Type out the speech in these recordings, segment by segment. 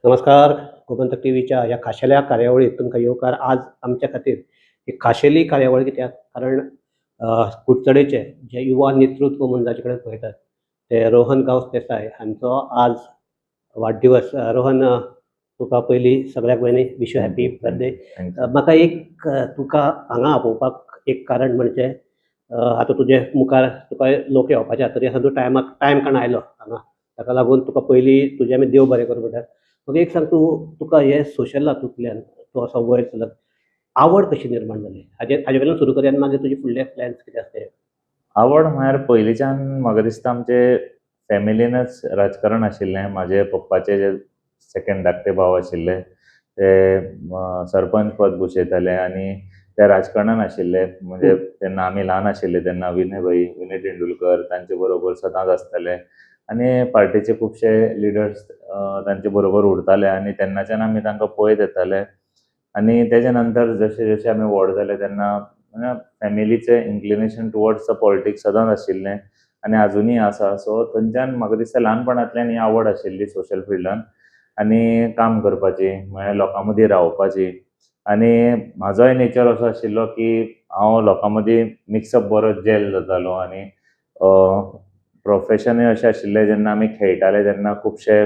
नमस्कार, गोमंतक टीव्हीच्या ह्या खाशेल्या कार्यावळीत तुमकां येवकार. आज आमच्या खातीर एक खाशेली कार्यावळ कित्याक, कारण कुडचडेचे जे युवा नेतृत्व म्हूण जाचे कडेन पळयतात ते रोहन गांवस देसाय हांचो आज वाडदिवस. रोहन, तुका पयलीं सगळ्याक पयलीं wish you happy birthday. म्हाका एक तुका हांगा आपोवपाक एक कारण म्हणजे आतां तुजे मुखार तुका लोक येवपाचे आसा, तरी आसतना तूं टायमाक टायम काडून आयलो हांगा, ताका लागून तुका पयलीं तुजें आमी देव बरें करूं म्हणटात. म्हाका एक सांग, तूं तुका हे सोशल हातूंतल्यान तूं असो वयर चलत आवड कशी निर्माण जाली, हाजे वयल्यान सुरू करया आनी मागीर तुजे फुडले प्लॅन्स कितें आसा ते. आवड म्हळ्यार पयलींच्यान म्हाका दिसता आमचे फॅमिलीनच राजकारण आशिल्लें. म्हाजे पप्पाचे जे सेकंड धाकटे भाव आशिल्ले ते सरपंच पद भुशयताले आनी ते राजकारणान आशिल्ले. म्हणजे तेन्ना आमी ल्हान आशिल्ले तेन्ना विनय भाई, विनय तेंडुलकर तांचे बरोबर सदांच आसताले आनी पार्टेचे खुबशे लिडर्स तांचे बरोबर उरताले आनी तेन्नाच्यान आमी तांकां पळयत येताले. आनी तेच्या नंतर जशे जशे आमी व्हड जाले तेन्ना फॅमिलीचें इन्क्लिनेशन टुवर्ड्स the politics सदांच आशिल्लें आनी आजुनूय आसा. सो थंयच्यान म्हाका दिसता ल्हानपणांतल्यान ही आवड आशिल्ली सोशल फिल्डान आनी काम करपाची, म्हळ्यार लोकां मदीं रावपाची. आनी म्हाजोय नेचर असो आशिल्लो की हांव लोकां मदीं मिक्सअप बरो जेल जातालो. आनी प्रोफेशनूय अशें आशिल्लें, जेन्ना आमी खेळटाले तेन्ना खुबशे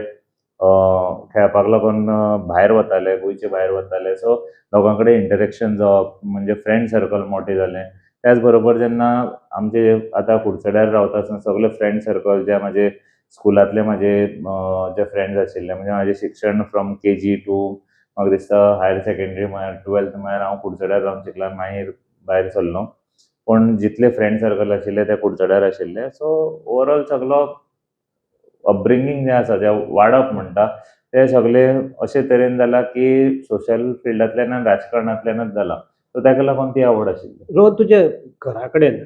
खेळपाक लागून भायर वताले, गोंयचे भायर वताले. सो लोकां कडेन इंटरेक्शन जावप म्हणजे फ्रेंड सर्कल मोठें जालें. त्याच बरोबर जेन्ना आमचे आतां कुडचड्यार रावता आसतना सगळे फ्रेंड सर्कल जे म्हाजे स्कुलांतले म्हाजे जे फ्रेंड्स आशिल्ले, म्हणजे म्हाजें शिक्षण फ्रॉम केजी टू म्हाका दिसता हायर सेकेंडरी म्हळ्यार 12th म्हळ्यार हांव कुडचड्यार रावन शिकलां, मागीर भायर सरलो. पूण जितले फ्रेंड सर्कल आशिल्ले ते कुडचड्यार आशिल्ले. सो ओवरऑल सगलो अपब्रिंगींग जें आसा, जें वाडप म्हणटा तें सगळें अशे तरेन जालां की सोशल फिल्डांतल्यान आनी राजकारणांतल्यानच जालां. सो ताका लागून ती आवड आशिल्ली. रोहन, तुजे घरा कडेन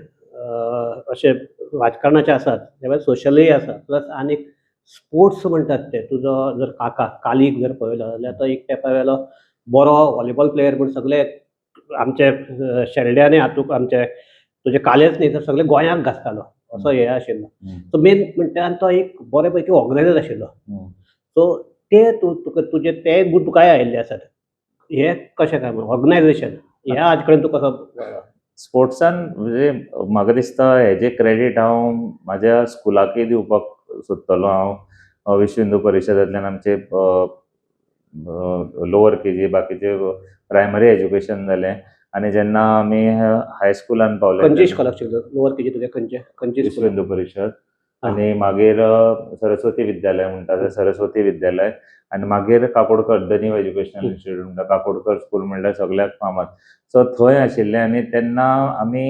अशें राजकारणाचे आसात, ते भायर सोशलूय आसा, प्लस आनीक स्पोर्ट्स म्हणटात ते तुजो जर काका कालीक जर पळयलो जाल्यार तो एक तेंपा वेलो बरो व्हॉलीबॉल प्लेयर म्हूण सगळे आमचे शेल्ड्यांनी हातूंत आमचे तुजे कालेच न्ही तर सगळे गोंयाक गाजतालो असो हे आशिल्लो. सो मेन म्हणटा आनी तो एक बरे पैकी ऑर्गनायजर आशिल्लो. सो ते तूं तुका तुजे ते गूण तुकाय आयिल्ले आसात. हे कशें काय म्हणून ऑर्गनायजेशन ह्या हाजे कडेन तूं कसो स्पोर्ट्सान म्हणजे म्हाका दिसता हेजें क्रेडीट हांव म्हाज्या स्कुलाकय दिवपाक सोदतलो. हांव विश्व हिंदू परिशदांतल्यान आमचे लोवर केजी बाकीचे प्रायमरी एज्युकेशन जालें आनी जेन्ना आमी हायस्कुलान पावले खंयचे तेन्ना इस्कॉलाक शिकलो? लोवर केजी तुजें खंयचे खंयचे विश्व स्कूल? हिंदू परिशद आनी मागीर सरस्वती विद्यालय म्हणटा ते सरस्वती विद्यालय आनी मागीर Kakodkar the new educational institute म्हणटा, काकोडकर स्कूल म्हणल्यार सगळ्याक फामाद. सो थंय आशिल्ले आनी तेन्ना आमी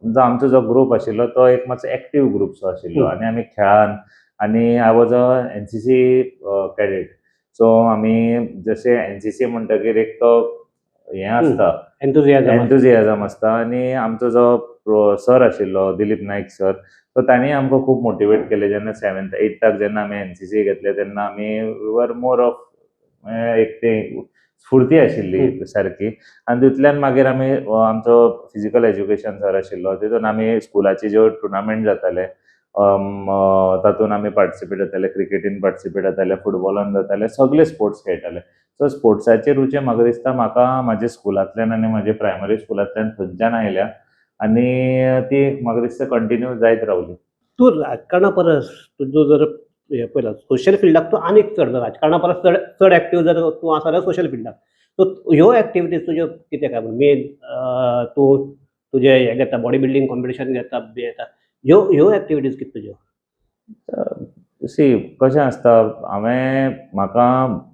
जो आमचो जो ग्रूप आशिल्लो तो एक मातसो एक्टीव ग्रूप सो आशिल्लो. आनी आमी खेळान आनी I was a NCC cadet. So आमी जशे एनसीसी म्हणटकीर एक तो हें आसता, एन्थुजियाजम. एन्थुजियाजम आसता. आनी आमचो जो सर आशिल्लो दिलीप नायक सर, सो तांणी आमकां खूब मोटिवेट केलें. जेन्ना सेवेंथ एट्थाक जेन्ना आमी एनसीसी घेतले तेन्ना आमी वर मोर ऑफ एक ते स्फुर्ती आशिल्ली सारकी. आनी तितूंतल्यान मागीर आमी आमचो फिजिकल एज्युकेशन सर आशिल्लो, तितून आमी स्कुलाचे ज्यो टुर्नामेंट जाताले तातूंत आमी पार्टिसिपेट जाताले, क्रिकेटीन पार्टिसिपेट जाताले, फुटबॉलान जाताले, सगळे स्पोर्ट्स खेळटाले. सो स्पोर्ट्साची रुची म्हाका दिसता म्हाका म्हाज्या स्कुलांतल्यान आनी म्हाज्या प्रायमरी स्कुलांतल्यान थंयच्यान आयल्या आनी ती म्हाका दिसता कंटिन्यू जायत रावली. तूं राजकारणा परस तुजो जर हें पळयलो सोशल फिल्डाक तूं आनीक चड, राजकारणा परस चड चड एक्टीव जर तूं आसा जाल्यार सोशल फिल्डाक. सो ह्यो एक्टिविटीज तुज्यो कितें काय म्हण मेन तूं तुजें हें घेता, बॉडी बिल्डींग कॉम्पिटिशन घेता बी येता, ह्यो ह्यो एक्टिविटीज कितें तुज्यो? सी, कशें आसता, हांवें म्हाका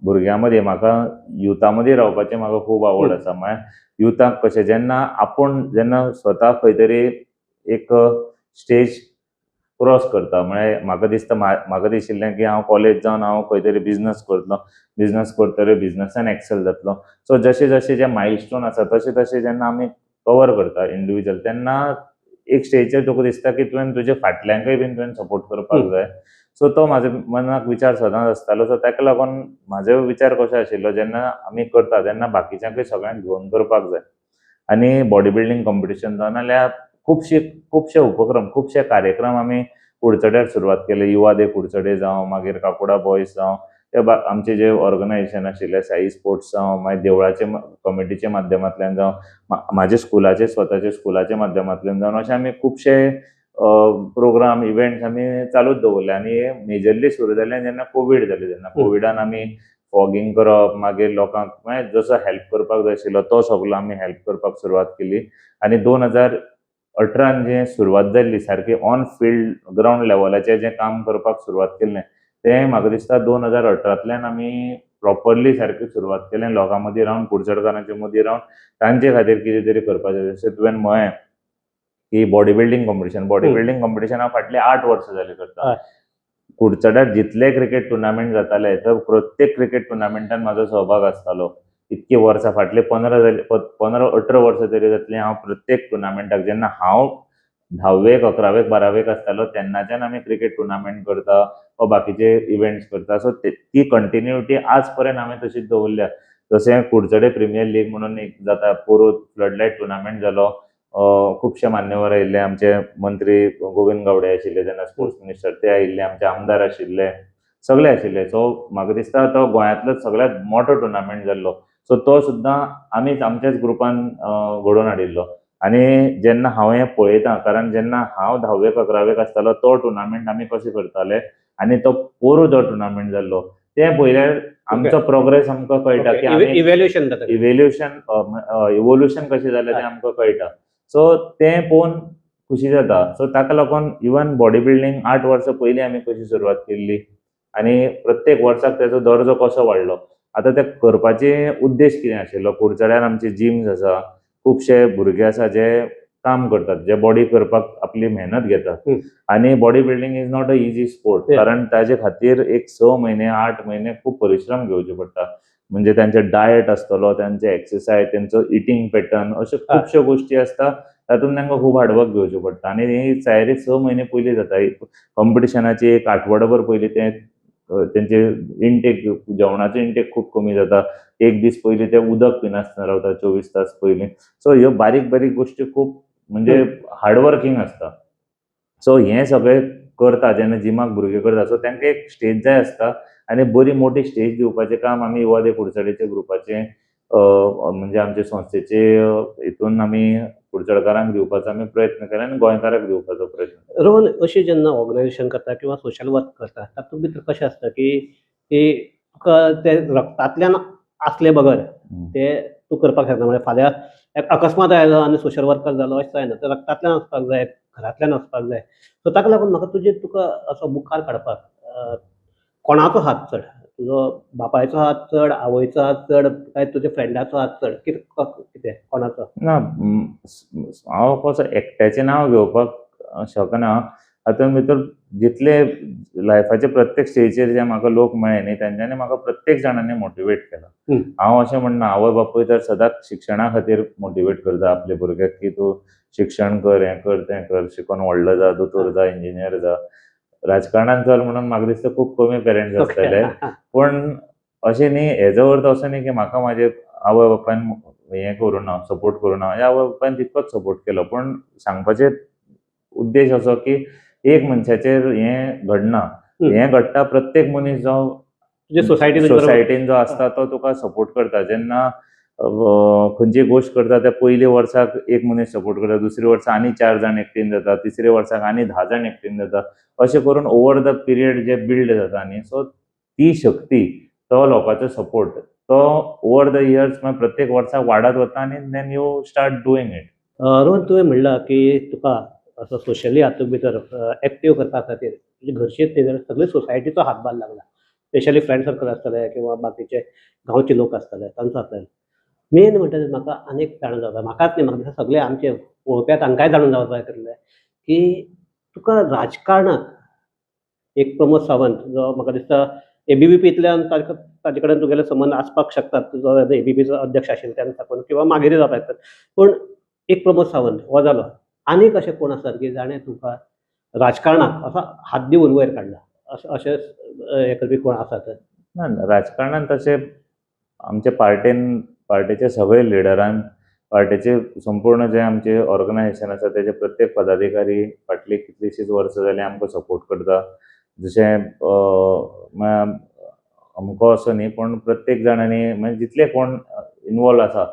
भुरग्यां मदीं, म्हाका युथा मदीं रावपाचें म्हाका खूब आवड आसा. म्हळ्यार युथाक कशें जेन्ना आपूण जेन्ना स्वता खंय तरी एक स्टेज क्रॉस करता, म्हळ्यार म्हाका दिसता म्हाका दिशिल्लें की हांव कॉलेज जावन हांव खंय तरी बिजनस करतलो, बिजनस करतकीर बिजनसान एक्सेल जातलो. सो जशे जशे जे मायलस्टोन आसा तशे तशे जेन्ना आमी कवर करता इंडिविज्युअल तेन्ना एक स्टेजीचेर तुका दिसता की तुवें तुज्या फाटल्यांकय बीन तुवें सपोर्ट करपाक जाय. सो तो म्हाज्या मनाक विचार सदांच आसतालो. सो ताका लागून म्हाजो विचार कसो आशिल्लो, जेन्ना आमी करता तेन्ना बाकीच्यांकय सगळ्यांक घेवन करपाक जाय. आनी बॉडी बिल्डींग कॉम्पिटिशन जावं नाल्यार खुबशे खुबशे उपक्रम, खुबशे कार्यक्रम आमी कुडचड्यार सुरवात केले. युवा दे कुडचडे जावं, मागीर काकोडा बॉयज जावं, ते आमचे जे ऑर्गनायझेशन आशिल्ले साई स्पोर्ट्स जावं, मागीर देवळाचे कमिटीच्या माध्यमांतल्यान जावं, म्हाजे स्कुलाचे स्वताचे स्कुलाच्या माध्यमांतल्यान जावन, अशे आमी खुबशे प्रोग्राम इव्हेंट्स आमी चालूच दवरले. आनी हे मेजरली सुरू जालें जेन्ना कोवीड जालें तेन्ना. कोविडान आमी फॉगिंग करप, मागीर लोकांक मागीर जसो हेल्प करपाक जाय आशिल्लो तो सगलो आमी हेल्प करपाक सुरवात केली. आनी 2018 जें सुरवात जाल्ली सारकी ऑन फिल्ड ग्रावंड लेवलाचेर जें काम करपाक सुरवात केल्लें तें म्हाका दिसता 2018तल्यान आमी प्रॉपरली सारकी सुरवात केलें, लोकां मदीं रावन, कुडचडकारांच्या मदीं रावन तांचे खातीर कितें तरी करपाचें. जशें तुवें म्हळें की body building competition, body building competition हांव फाटलीं 8 वर्सां जालीं करता. कुडचड्यार जितले क्रिकेट टुर्नामेंट जाताले तर प्रत्येक क्रिकेट टुर्नामेंटान म्हाजो सहभाग आसतालो. इतकी वर्सां, फाटले 15-18 वर्सां तरी जातलीं हांव प्रत्येक टुर्नामेंटाक, जेन्ना हांव 10वेक 11वेक 12वेक आसतालो तेन्नाच्यान आमी क्रिकेट टुर्नामेंट करता वा बाकीचे इव्हेंट्स करता. सो ती कंटिन्युटी आज पर्यंत हांवें तशीच दवरल्या. जशें कुडचडे प्रिमियर लीग म्हणून एक जाता, पोरूं फ्लडलायट टुर्नामेंट जालो, खुबशे मान्यवर आयिल्ले, आमचे मंत्री गोविंद गावडे आशिल्ले तेन्ना स्पोर्ट्स मिनिस्टर, ते आयिल्ले, आमचे आमदार आशिल्ले, सगळे आशिल्ले. सो म्हाका दिसता तो गोंयांतलो सगळ्यांत मोठो टुर्नामेंट जाल्लो. सो तो सुद्दां आमीच आमच्याच ग्रुपान घडोवन हाडिल्लो. आनी जेन्ना हांव हें पळयता, कारण जेन्ना हांव 10वेक 11वेक आसतालो तो टुर्नामेंट आमी कशें करताले आनी तो पोरूं जो टुर्नामेंट जाल्लो तें पळयल्यार आमचो प्रोग्रेस आमकां कळटा की आमी इव्हॅल्युएशन जाता, इव्हेल्युशन इवोल्युशन कशें जालें तें आमकां कळटा. सो तें पळोवन खुशी जाता. सो ताका लागून इवन बॉडी बिल्डींग 8 वर्सां पयलीं आमी कशी सुरवात केल्ली आनी प्रत्येक वर्साक तेजो दर्जो कसो वाडलो. आतां ते करपाचे उद्देश कितें आशिल्लो, कुडचड्यार आमचे जिम्स आसा, खुबशे भुरगे आसा जे काम करतात, जे बॉडी करपाक आपली मेहनत घेतात. आनी body building is not a easy sport, कारण ताजे खातीर एक 6 म्हयने 8 म्हयने खूब परिश्रम घेवचे पडटा. म्हणजे त्यांचे डायट आसतलो, त्यांचे एक्सरसायज, तेंचो इटींग पॅटर्न, अश्यो खुबश्यो गोश्टी आसता, तातूंत तांकां खूब हार्डवर्क घेवचें पडटा. आनी ही तयारी 6 म्हयने पयलीं जाता. कॉम्पिटिशनाची एक आठवडोभर पयलीं ते तेंचे इंटेक, जेवणाचो इंटेक खूब कमी जाता. एक दीस पयलीं ते उदक पिनासतना रावता, 24 तास पयलीं. सो ह्यो बारीक बारीक गोश्टी खूब म्हणजे हार्डवर्कींग आसता. सो हें सगळें करता जेन्ना जिमाक भुरगे करता, सो तांकां एक स्टेज जाय आसता आनी बरी मोठी स्टेज दिवपाचें काम आमी युवा दे कुडचडेच्या ग्रुपाचें, म्हणजे आमचे संस्थेचे हितून आमी कुडचडकारांक दिवपाचो आमी प्रयत्न केला आनी गोंयकारांक दिवपाचो प्रयत्न. रोहन, अशें जेन्ना ऑर्गनायझेशन करता किंवा सोशल वर्क करता तातूंत भितर कशें आसता की तुका ते रक्तांतल्यान आसले बगर ते तूं करपाक शकना. म्हणजे फाल्यां अकस्मात आयलो आनी सोशल वर्कर जालो अशें जायना, ते रक्तांतल्यान आसपाक जाय, घरांतल्यान आसपाक जाय. सो ताका लागून म्हाका तुजे तुका असो मुखार काडपाक कोणाचो हात चड, तुजो बापायचो हात चड, आवयचो हात चड, काय तुज्या फ्रेंडाचो हात चड, कितें कोणाचो? ना, हांव कसो एकट्याचें नांव घेवपाक शकना. हातूंत भितर जितले लायफाचे प्रत्येक स्टेजीर जे म्हाका लोक मेळ्ळे न्ही, तेंच्यांनी म्हाका प्रत्येक जाणांनी मोटिवेट केला. हांव अशें म्हणना, आवय बापूय तर सदांच शिक्षणा खातीर मोटिवेट करता आपल्या भुरग्याक की तूं शिक्षण कर, हें कर, तें कर, शिकोन व्हडलो जा, दोतोर जा, इंजिनियर जा. राजकारणान चल म्हणून म्हाका दिसता खूब कमी पेरंट्स आसतले. पूण अशें न्ही, हेजो अर्थ असो न्ही की म्हाका म्हाजे आवय बापायन हें करूं ना, सपोर्ट करूं ना. म्हाज्या आवय बापायन तितकोच सपोर्ट केलो. पूण सांगपाचें उद्देश असो की एक मनशाचेर हें घडना, हें घडटा प्रत्येक मनीस जो सोसायटीन जो आसता तो तुका सपोर्ट करता. जेन्ना खंयची गोश्ट करता त्या पयल्या वर्साक एक मनीस सपोर्ट करता, दुसऱ्या वर्सा आनी 4 जाण एकटीन जाता, तिसऱ्या वर्साक आनी 10 जाण एकटीन जाता, अशें करून over the period J build जाता न्ही, सो ती शक्ती, तो लोकांचो सपोर्ट तो ओवर the years मागीर प्रत्येक वर्साक वाडत वता आनी then you start doing it. Rohan, तुवें म्हणलां की तुका असो सोशली हातूंत भितर एक्टीव करपा खातीर तुजे घरचेच न्ही जाल्यार सगळे सोसायटीचो हातभार लागला, स्पेशली फ्रेंड सर्कल आसतले किंवा बाकीचे गांवचे लोक आसतले तांचो हात लागला. मेन म्हणटा ते म्हाका आनीक जाणून जावपाक, म्हाकाच न्ही, म्हाका दिसता सगळे आमचे पळोवप्या तांकांय जाणून जावपाक जाय की तुका राजकारणाक एक प्रमोद सावंत जो म्हाका दिसता एबीवीपींतल्यान ताजे कडेन तुगेले संबंद आसपाक शकतात, तुजो एबीवीपीचो अध्यक्ष आशिल्लो तेन्ना साकून किंवा मागीरय जावपाक शकतात, पूण एक प्रमोद सावंत हो जालो, आनीक अशे कोण आसात की जाणें तुका राजकारणाक असो हात दिवन वयर काडला, अशें हें करपी कोण आसात? ना, राजकारणान तशें आमचे पार्टेन, पार्टेचे सगळे लिडरान, पार्टेचे संपूर्ण जे आमचे ऑर्गनायझेशन आसा तेजे प्रत्येक पदाधिकारी फाटली कितलीशींच वर्सां जालीं आमकां सपोर्ट करता. जशें अमको असो न्ही, पूण प्रत्येक जाणांनी म्हणजे जितले कोण इनवॉल्व आसा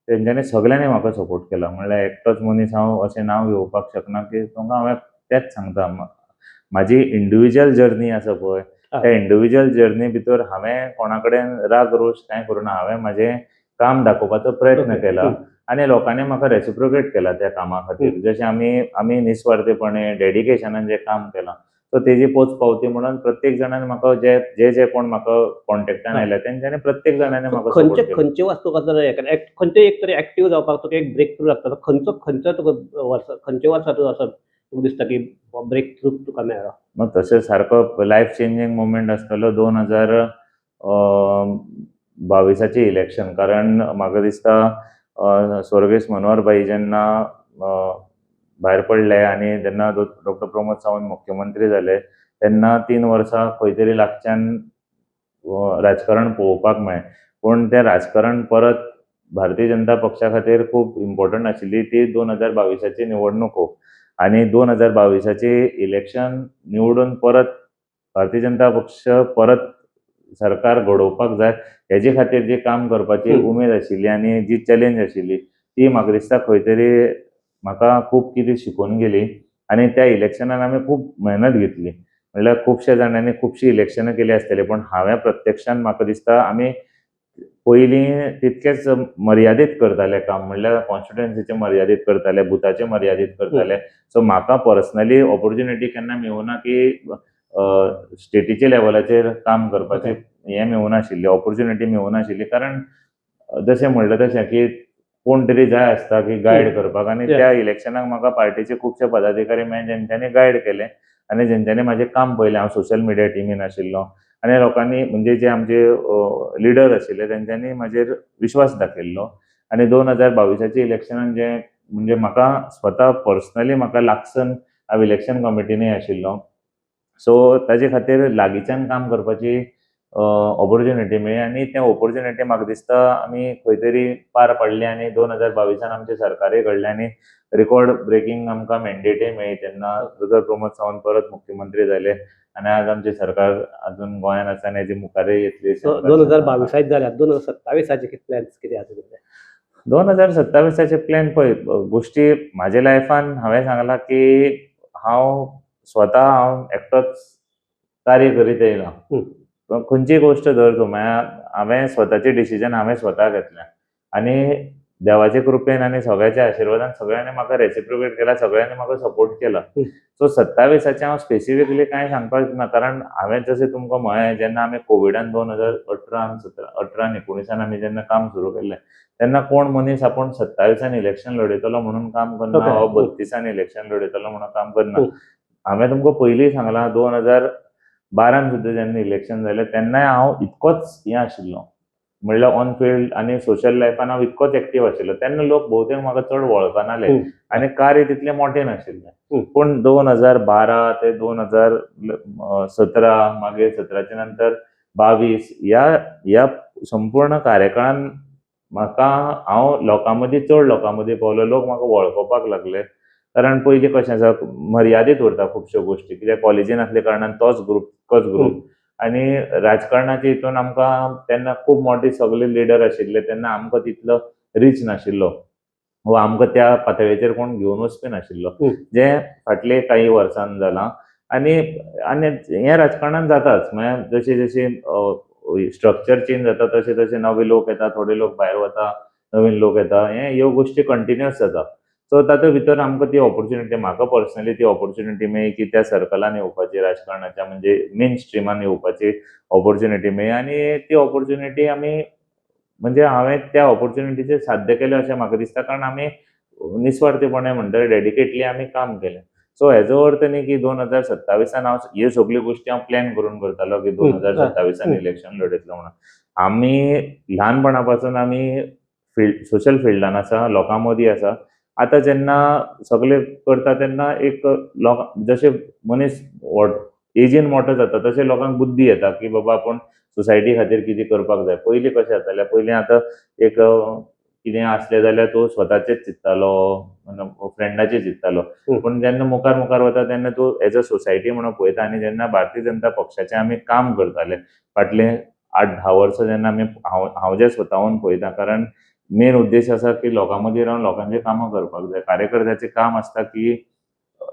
तेंच्यांनी सगळ्यांनी म्हाका सपोर्ट केला. म्हणल्यार एकटोच मनीस हांव अशें नांव घेवपाक शकना की तुमकां हांवें तेंच सांगता, म्हाजी इंडिविज्युअल जर्नी आसा पळय, त्या इंडिविज्युअल जर्नी भितर हांवें कोणा कडेन राग रोष कांय करूं ना. हांवें म्हाजें काम दाखोवपाचो प्रयत्न केला आनी लोकांनी म्हाका रेसिप्रोकेट केला त्या कामा खातीर. जशें आमी आमी निस्वार्थीपणे डेडिकेशनान जें काम केलां, सो तेजी पोच पावती म्हणून प्रत्येक जाणान म्हाका जे जे जे कोण म्हाका कॉन्टेक्टान आयले तेंच्यांनी प्रत्येक जाणांनी म्हाका खंयचे सपोर्ट केलो. खंयचे वास्तू खातीर खंयचे एक तरी एक्टीव जावपाक तुका एक ब्रेक थ्रू लागता, खंयचो खंयचो तुका वर्सा, खंयच्या वर्सा तुका असो तुका दिसता की ब्रेक थ्रू तुका मेळ्ळो? मग तशें सारको लायफ चेंजींग मुमेंट आसतलो 2022चें इलेक्शन. कारण म्हाका दिसता स्वर्गेस्त मनोहर भाई जेन्ना भायर पडले आनी जेन्ना डॉक्टर प्रमोद सावंत मुख्यमंत्री जाले तेन्ना 3 वर्सां खंय तरी लागच्यान राजकारण पळोवपाक मेळ्ळें. पूण तें राजकारण परत भारतीय जनता पक्षा खातीर खूब इम्पोर्टंट आशिल्ली ती 2022ची निवडणुको आनी 2022ची इलेक्शन निवडून परत भारतीय जनता पक्ष परत सरकार घडोवपाक जाय हेजे खातीर जी काम करपाची उमेद आशिल्ली आनी जी चॅलेंज आशिल्ली ती म्हाका दिसता खंय तरी म्हाका खूब कितें शिकोवन गेली. आनी त्या इलेक्शनान आमी खूब मेहनत घेतली. म्हणल्यार खुबश्या जाणांनी खुबशीं इलेक्शनां केली आसतली, पूण हांवें प्रत्यक्षान म्हाका दिसता आमी पयलीं तितकेच मर्यादीत करताले काम, म्हणल्यार कॉन्स्टिट्युएन्सीचें मर्यादीत करताले, बुथाचें मर्यादीत करताले. सो म्हाका पर्सनली ऑपोर्च्युनिटी केन्ना मेळुना की स्टेटीच्या लेवलाचेर काम करपाचें हें मेळुनाशिल्लें, ऑपोर्च्युनिटी मेळुनाशिल्ली. कारण जशें म्हणलें तशें की कोण तरी जाय आसता की गायड करपाक आनी त्या इलेक्शनाक म्हाका पार्टीचे खुबशे पदाधिकारी मेळ्ळे जेंच्यांनी गायड केलें आनी जेंच्यांनी म्हाजें काम पळयलें. हांव सोशल मिडिया टिमीन आशिल्लो आनी लोकांनी म्हणजे जे आमचे लिडर आशिल्ले तेंच्यांनी म्हाजेर विश्वास दाखयल्लो. आनी 2022च्या इलेक्शनान जें म्हणजे म्हाका स्वता पर्सनली म्हाका लागसन हांव इलेक्शन कमिटीनूय आशिल्लो, सो ताजे खातीर लागींच्यान काम करपाची ऑपोर्च्युनिटी मेळ्ळी आनी तें ऑपोर्च्युनिटी म्हाका दिसता आमी खंय तरी पार पाडली आनी 2022 आमचें सरकारय घडलें आनी रिकॉर्ड ब्रेकींग आमकां मॅन्डेटय मेळ्ळी. तेन्ना दोतोर प्रमोद सावंत परत मुख्यमंत्री जाले आनी आज आमचें सरकार अजून गोंयांत आसा आनी हेजे मुखारय येतली. 2022 जाल्यार 2027 प्लॅन्स कितें आसा तुमचे? 2027 प्लॅन पळय, गोश्टी म्हाज्या लायफान हांवें सांगलां की हांव स्वता हांव एकटोच कार्य करीत येयलां. खंयचीय गोश्ट धर तूं, म्हळ्यार हांवें स्वताचें डिसिजन हांवें स्वता घेतलें आनी देवाचे कृपेन आनी सगळ्याच्या आशिर्वादान सगळ्यांनी म्हाका रेसिप्रोकेट केला, सगळ्यांनी म्हाका सपोर्ट केला. सो 27चें हांव स्पेसिफिकली कांय सांगपाक ना, कारण हांवें जशें तुमकां म्हळें जेन्ना आमी कोविडान 2018 18 19 आमी जेन्ना काम सुरू केल्लें तेन्ना कोण मनीस आपूण 27 इलेक्शन लडयतलो म्हणून काम करना वा 32 इलेक्शन लडयतलो म्हणून काम करना. हांवें तुमकां पयलीं सांगलां 2012 सुद्दां जेन्ना इलेक्शन जालें तेन्नाय हांव इतकोच हें आशिल्लो, म्हणल्यार ऑन फिल्ड आनी सोशल लायफान हांव इतकोच एक्टीव आशिल्लो. तेन्ना लोक भोवतेक म्हाका चड वळखनाले आनी कार्य तितलें मोटें नाशिल्लें. पूण 2012 ते 2017, मागीर 17च्या नंतर 22 ह्या संपूर्ण कार्यकाळान म्हाका हांव लोकां मदीं चड लोकां मदीं पावलो, लोक म्हाका वळखुपाक लागले. कारण पयलीं कशें आसा मर्यादीत उरता खुबश्यो गोश्टी, कित्याक कॉलेजीन आसल्या कारणान तोच ग्रूप तोच ग्रूप आनी राजकारणाच्या हितून आमकां तेन्ना खूब मोटे सगळे लिडर आशिल्ले तेन्ना आमकां तितलो रीच नाशिल्लो वा आमकां त्या पातळेचेर कोण घेवन वचपी नाशिल्लो, जें फाटले काही वर्सान जालां. आनी आनी हें राजकारणान जाताच, म्हळ्यार जशें जशें स्ट्रक्चर चेंज जाता तशें तशें नवे लोक येता, थोडे लोक भायर वता, नवीन लोक येता, हें ह्यो गोश्टी कंटिन्युअस जाता. सो तातूंत भितर आमकां ती ऑपोर्च्युनिटी, म्हाका पर्सनली ती ऑपोर्च्युनिटी मेळ्ळी की त्या सर्कलान येवपाची, राजकारणाच्या म्हणजे मेन स्ट्रिमान येवपाची ऑपोर्च्युनिटी मेळ्ळी आनी ती ऑपोर्च्युनिटी आमी म्हणजे हांवें त्या ऑपोर्च्युनिटीचें साध्य केलें अशें म्हाका दिसता, कारण आमी निस्वार्थीपणे म्हणटा डेडिकेटली आमी काम केलें. सो हेजो अर्थ न्ही की 2027 हांव ह्यो सगल्यो गोश्टी हांव प्लॅन करून करतालो की 2027 इलेक्शन लडयतलो म्हणून. आमी ल्हानपणा पासून आमी फिल्ड सोशल फिल्डान आसा, लोकां मदीं आसा. आतां जेन्ना सगळे करता तेन्ना एक लोकां जशें मनीस एजीन मोठो जाता तशें लोकांक बुद्धी येता की बाबा आपूण सोसायटी खातीर कितें करपाक जाय. पयलीं कशें जातालें, पयलीं आतां एक कितें आसलें जाल्यार तूं स्वताचेच चिंत्तालो, फ्रेंडाचें चिंत्तालो, पूण जेन्ना मुखार मुखार वता तेन्ना तूं एज अ सोसायटी म्हणून पळयता. आनी जेन्ना भारतीय जनता पक्षाचें आमी काम करताले फाटले 8-10 वर्सां जेन्ना आमी हांव जें स्वताहून पळयता, कारण मेन उद्देश आसा की लोकां मदीं रावन लोकांचें कामां करपाक जाय. कार्यकर्त्याचें काम आसता की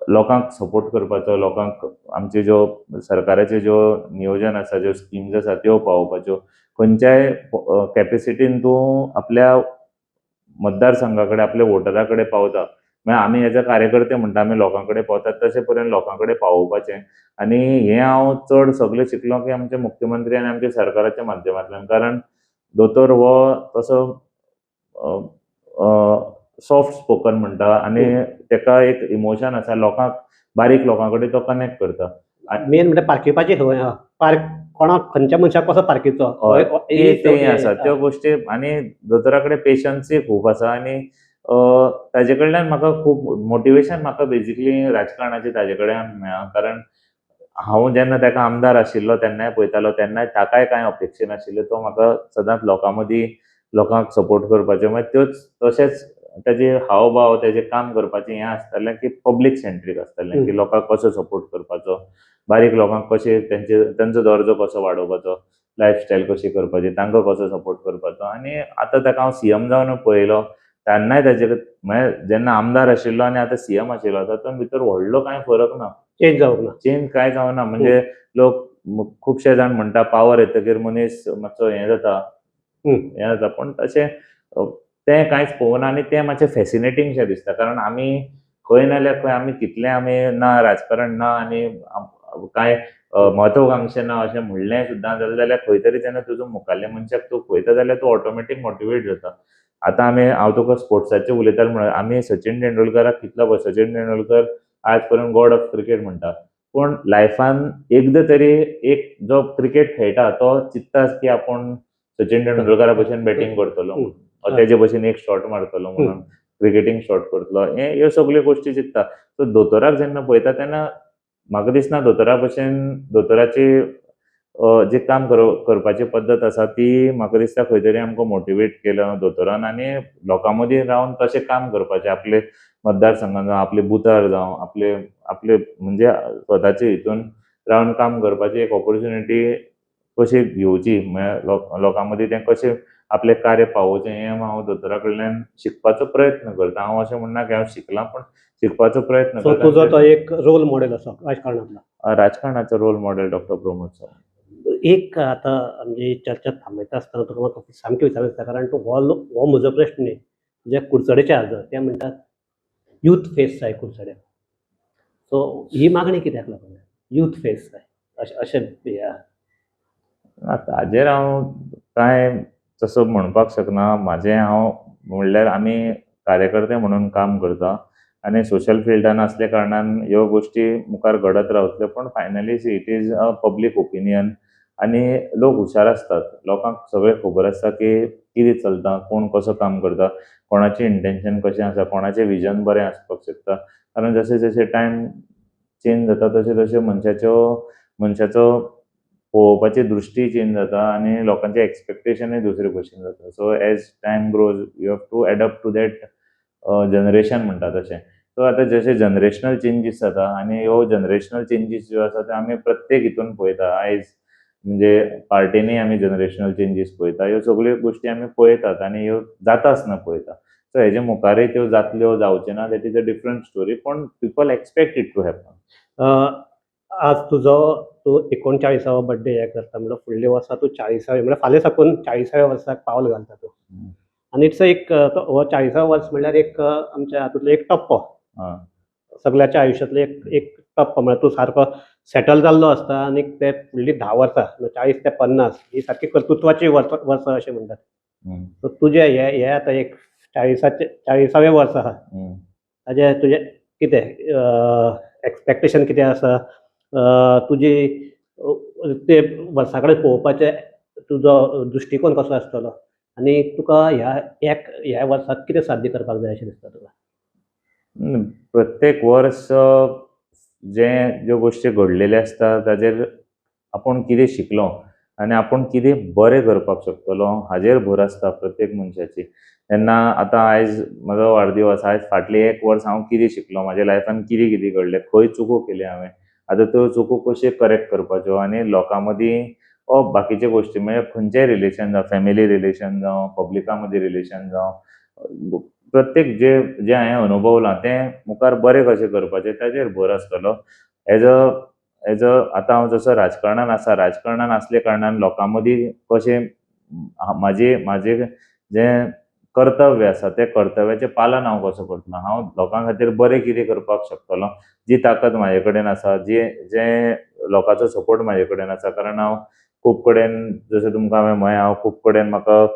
लोकांक सपोर्ट करपाचो, लोकांक आमचे ज्यो सरकाराचे ज्यो नियोजन आसा, ज्यो स्किम्स आसा त्यो पावोवपाच्यो. खंयच्याय कॅपेसिटीन तूं आपल्या मतदारसंघा कडेन, आपल्या वोटरा कडेन पावता. म्हळ्यार आमी एज अ कार्यकर्ते म्हणटा आमी लोकां कडेन पावतात, तशें पर्यंत लोकां कडेन पावोवपाचें. आनी हें हांव चड सगळें शिकलो की आमचे मुख्यमंत्री आनी आमच्या सरकाराच्या माध्यमांतल्यान, कारण दोतोर हो तसो सॉफ्ट स्पोकन म्हणटा आनी तेका एक इमोशन आसा, लोकांक, बारीक लोकां कडेन तो कनेक्ट करता. मेन म्हणल्यार पारखिपाची खंय आहा, पार्क कोणाक खंयच्या मनशाक कसो पारखिचो ते आसा त्यो गोश्टी. आनी दोतोरा कडेन पेशन्सूय खूब आसा आनी ताजे कडल्यान म्हाका खूब मोटिवेशन, म्हाका बेजिकली राजकारणाचें ताजे कडेन मेळ्ळां. कारण हांव जेन्ना ताका आमदार आशिल्लो तेन्नाय पळयतालो, तेन्नाय ताकाय कांय अपेक्षा नाशिल्ल्यो, तो म्हाका सदांच लोकां मदीं लोकांक सपोर्ट करपाचें, मागीर त्योच तशेंच ताजे हावभाव, ताजें काम करपाचें हें आसतालें की पब्लीक सेंट्रीक आसतालें की लोकांक कसो सपोर्ट करपाचो, बारीक लोकांक कशें तेंचो दर्जो कसो वाडोवपाचो, लायफस्टायल कशी करपाची, तांकां कसो सपोर्ट करपाचो. आनी आतां ताका हांव सीएम जावन पळयलो तेन्नाय ताजे, म्हळ्यार जेन्ना आमदार आशिल्लो आनी आतां सीएम आशिल्लो तातूंत भितर व्हडलो कांय फरक ना, चेंज जावंक ना, चेंज कांय जावना. म्हणजे लोक खुबशे जाण म्हणटा पावर येतकीर मनीस मातसो हें जाता, हें जाता, पूण तशें तें कांयच पळोवना. आनी तें मातशें फॅसिनेटींग शें दिसता, कारण आमी खंय ना जाल्यार खंय आमी कितलें आमी ना राजकारण ना आनी कांय महत्वाकांक्षा ना अशें म्हणलें सुद्दां जालें जाल्यार खंय तरी जेन्ना तुजो मुखाल्ल्या मनशाक तूं पळयता जाल्यार तूं ऑटोमॅटीक मोटिवेट जाता. आतां आमी, हांव तुका स्पोर्ट्साचें उलयतालो म्हणून आमी सचिन तेंडुलकराक कितलो पळय, सचिन तेंडुलकर आज पर्यंत गॉड ऑफ क्रिकेट म्हणटा, पूण लायफान एकदां तरी एक जो क्रिकेट खेळटा तो चिंत्ताच की आपूण सचिन तेंडुलकरा भशेन बॅटींग करतलो, तेजे भशेन एक शॉट मारतलो म्हणून, क्रिकेटींग शॉट करतलो, ह्यो सगल्यो गोश्टी चिंत्ता. सो दोतोराक जेन्ना पळयता तेन्ना म्हाका दिसना दोतोरा भशेन दोतोराची जे काम करपाची पद्दत आसा ती म्हाका दिसता खंय तरी आमकां मोटिवेट केला दोतोरान. आनी लोकां मदीं रावन तशें काम करपाचें, आपले मतदारसंघान जावं, आपले बुथार जावं, आपले आपले म्हणजे स्वताचे हितून रावन काम करपाची एक ऑपोर्चुनिटी कशी घेवची, म्हळ्यार लोकां मदीं तें कशें आपलें कार्य पावोवचें, हें हांव दोतोरा कडल्यान शिकपाचो प्रयत्न करता. हांव अशें म्हणना की हांव शिकलां, पण शिकपाचो प्रयत्न करता. तुजो तो एक रोल मॉडेल आसा राजकारणांतलो? राजकारणाचो role model doctor Pramod Sawant. एक आतां आमची चर्चा थांबयता आसतना तुका म्हाका सामकें विचारूंक दिसता, कारण तूं हो म्हजो प्रश्न न्ही, जे कुडचडेचे आसा ते म्हणटात यूथ फेस जाय कुडचड्याक, सो ही मागणी कित्याक लागून यूथ फेस जाय अशें अशें? ताजेर हांव कांय तसो म्हणपाक शकना. म्हाजें हांव म्हणल्यार आमी कार्यकर्ते म्हणून काम करता आनी सोशल फिल्डान आसल्या कारणान ह्यो गोश्टी मुखार घडत रावतल्यो, पूण finally see it is a public opinion आनी लोक हुशार आसतात, लोकांक सगळें खबर आसता की कितें चलता, कोण कसो काम करता, कोणाचें इंटेंशन कशें आसा, कोणाचें विजन बरें आसपाक शकता. कारण जशें जशें टायम चेंज जाता तशें तशें मनशाचो पळोवपाची दृश्टी चेंज जाता आनी लोकांचें एक्सपेक्टेशनूय दुसरे भशेन जाता. So as time grows you have to adapt to that generation म्हणटा तशें. सो आतां जशें जनरेशनल चेंजीस जाता आनी ह्यो जनरेशनल चेंजीस ज्यो आसा त्यो आमी प्रत्येक हितून पळयता. आयज म्हणजे पार्टींनी आमी जनरेशनल चेंजीस पळयता, ह्यो सगल्यो गोश्टी आमी पळयतात आनी ह्यो जाता आसतना पळयता. सो हेजे मुखारय त्यो जातल्यो जावच्यो ना that is a different story, पूण people expect it to happen. आज तुजो तूं 39वो बड्डे हे करता, म्हणल्यार फुडल्या वर्सा तूं 40वे, म्हणल्यार फाल्यां साकून 40व्या वर्साक पावल घालता तूं. आनी it's एक हो 40वो वर्स म्हणल्यार एक आमच्या हातूंतलो एक टप्पो, सगळ्याच्या आयुश्यांतलो एक टप्पो, म्हळ्यार तूं सारको सेटल जाल्लो आसता आनी ते फुडलीं 10 वर्सां 40 ते 50 ही सारकी कर्तृत्वाची वर्सां अशें म्हणटात. सो तुजें हे आतां एक 40व्या वर्स आहा, ताजें तुजें कितें एक्सपेक्टेशन कितें आसा, तुजी ते वर्सा कडेन पळोवपाचें तुजो दृश्टिकोन कसो आसतलो आनी तुका ह्या वर्साक कितें साध्य करपाक जाय अशें दिसता तुका? प्रत्येक वर्स ज्यो गोश्टी घडलेल्यो आसता ताजेर आपूण कितें शिकलो आनी आपूण कितें बरें करपाक शकतलो हाजेर भर आसता प्रत्येक मनशाची. तेन्ना आतां आयज म्हजो वाडदिवस, आयज फाटलें एक वर्स हांव कितें शिकलो, म्हाज्या लायफान कितें कितें घडलें, खंय चुको केल्यो हांवें, आतां त्यो चुको कश्यो करेक्ट करपाच्यो आनी लोकां मदीं वा बाकीचे गोश्टी, म्हणजे खंयचेय रिलेशन जावं, फॅमिली रिलेशन जावं, पब्लिका मदीं रिलेशन जावं, प्रत्येक जे जें हांवें अनुभवलां तें मुखार बरें कशें करपाचें ताचेर भर आसतलो. एज अ आतां हांव जसो राजकारणान आसा, राजकारणान आसले कारणान लोकां मदीं कशें म्हाजें जें कर्तव्य आसा तें कर्तव्याचें पालन हांव कसो करतलो, हांव लोकां खातीर बरें कितें करपाक शकतलो, जी ताकद म्हाजे कडेन आसा, जी जें लोकांचो सपोर्ट म्हाजे कडेन आसा. कारण हांव खूब कडेन, जशें तुमकां हांवें म्हळें, हांव खूब कडेन म्हाका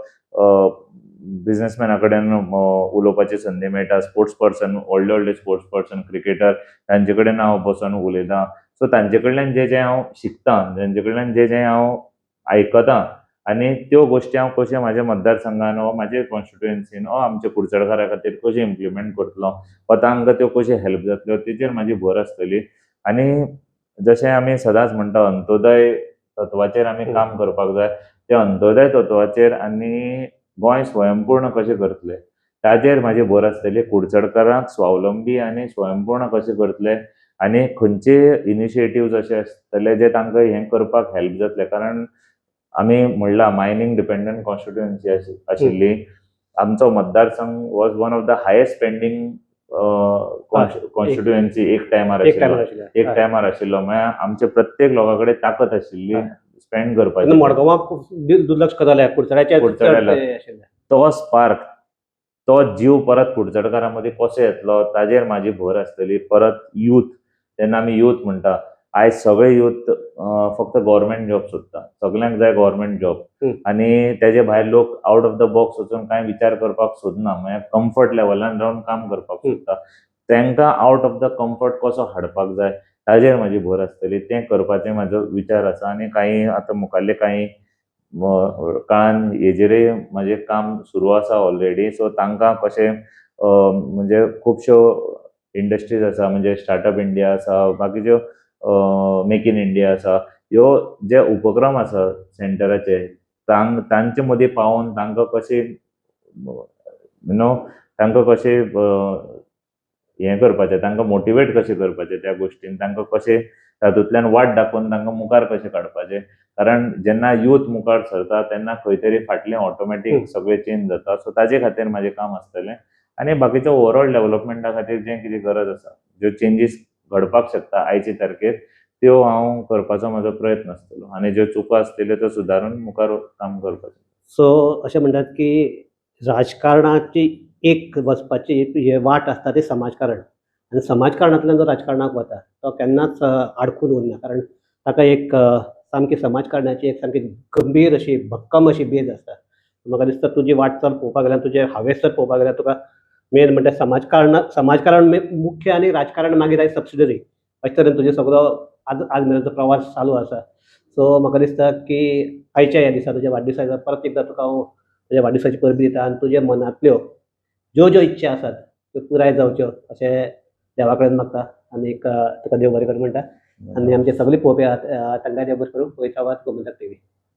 बिजनसमॅना कडेन उलोवपाची संदी मेळटा, स्पोर्ट्स पर्सन, व्हडले व्हडले स्पोर्ट्स पर्सन, क्रिकेटर, तांचे कडेन हांव बसून उलयतां. सो तांचे कडल्यान जें जें हांव शिकतां, तांचे कडल्यान जें जें हांव आयकतां आनी त्यो गोश्टी हांव कश्यो म्हाज्या मतदारसंघान वा म्हाजे कॉन्स्टिट्युएन्सीन वा आमच्या कुडचडकारा खातीर कश्यो इम्प्लिमेंट करतलो वा तांकां त्यो कश्यो हेल्प जातल्यो तेचेर म्हाजी भर आसतली. आनी जशें आमी सदांच म्हणटा, अंत्योदय तत्वाचेर आमी काम करपाक जाय, ते अंत्योदय तत्वाचेर आनी गोंय स्वयंपूर्ण कशें करतले ताजेर म्हाजी भर आसतली. कुडचडकारांक स्वावलंबी आनी स्वयंपूर्ण कशें करतले आनी खंयचे इनिशिएटिव्ज अशे आसतले जे तांकां हें करपाक हेल्प जातले. कारण आमी म्हणलां मायनींग डिपेंडंट कॉन्स्टिट्युएन्सी आशिल्ली आमचो मतदारसंघ was one of the highest spending constituency एक टायमार एक आशिल्लो, टायमार आशिल्लें. एक टायमार आशिल्लो. म्हळ्यार आमचे प्रत्येक लोकां कडेन ताकद आशिल्ली स्पेंड करपाची. मडगांवाक दुर्लक्ष करताले, कुडचड्याचेर कुडचड्याला. चड आशिल्लें. तो स्पार्क, तो जीव परत कुडचडकारां मदीं कसो येतलो ताजेर म्हाजी भर आसतली. परत यूथ, जेन्ना आमी यूथ म्हणटा, आयज सगळे यूथ फक्त गव्हर्मेंट जॉब सोदता, सगल्यांक जाय गव्हर्मेंट जॉब आनी तेजे भायर लोक आवट ऑफ the box वचून कांय विचार करपाक सोदना, म्हळ्यार कम्फर्ट लेवलान रावन काम करपाक सोदता. तांकां आवट ऑफ the comfort कसो हाडपाक जाय ताजेर म्हाजी भर आसतली. तें करपाचें म्हाजो विचार आसा आनी कांय आतां मुखाल्ले कांय काळान हेजेरय म्हाजें काम सुरू आसा ऑलरेडी. सो तांकां कशें म्हणजे खुबश्यो इंडस्ट्रीज आसा, म्हणजे स्टार्टअप इंडिया आसा, बाकीच्यो मेक इन इंडिया आसा, ह्यो जे उपक्रम आसा सेंटराचे तांचे मदीं पावोवन तांकां कशें तांकां कशें हें करपाचें, तांकां मोटिवेट कशें करपाचें त्या गोश्टीन, तांकां कशें तातूंतल्यान वाट दाखोवन तांकां मुखार कशें काडपाचें. कारण जेन्ना यूथ मुखार सरता तेन्ना खंय तरी फाटलें ऑटोमॅटीक सगळें चेंज जाता. सो ताजे खातीर म्हाजें काम आसतलें आनी बाकीच्या ओवरऑल डेव्हलपमेंटा खातीर जें कितें गरज आसा, ज्यो चेंजीस घडपाक शकता आयचे तारखेर, त्यो हांव करपाचो म्हाजो प्रयत्न आसतलो आनी ज्यो चुको आसतल्यो त्यो सुदारून मुखार काम करपाचें. सो अशें म्हणटात की राजकारणाची एक वचपाची हे वाट आसता ती समाजकारण, आनी समाजकारणांतल्यान जो राजकारणाक वता तो केन्नाच आडकून उरना, कारण ताका एक सामकी समाजकारणाची एक सामकी गंभीर अशी भक्कम अशी बेज आसता. म्हाका दिसता तुजी वाटचाल पळोवपाक गेल्यार, तुजें हावेस जर पळोवपाक गेल्यार, तुका मेन म्हणटा समाजकारण मुख्य आनी राजकारण मागीर आयज सबसिडरी, अशे तरेन तुजें सगळो आज मेरेनचो प्रवास चालू आसा. सो म्हाका दिसता की आयच्या ह्या दिसा, तुज्या वाडदिसा परत एकदां तुका हांव तुज्या वाडदिसाची परबी दिता आनी तुज्या मनांतल्यो ज्यो ज्यो इच्छा आसात त्यो पुराय जावच्यो अशें देवा कडेन मागता आनी तुका देव बरें करूं म्हणटा. आनी आमचे सगळे पळोवपी आहात तांकां देव बरें करूं. पळयत रावात गोमंतक टीव्ही.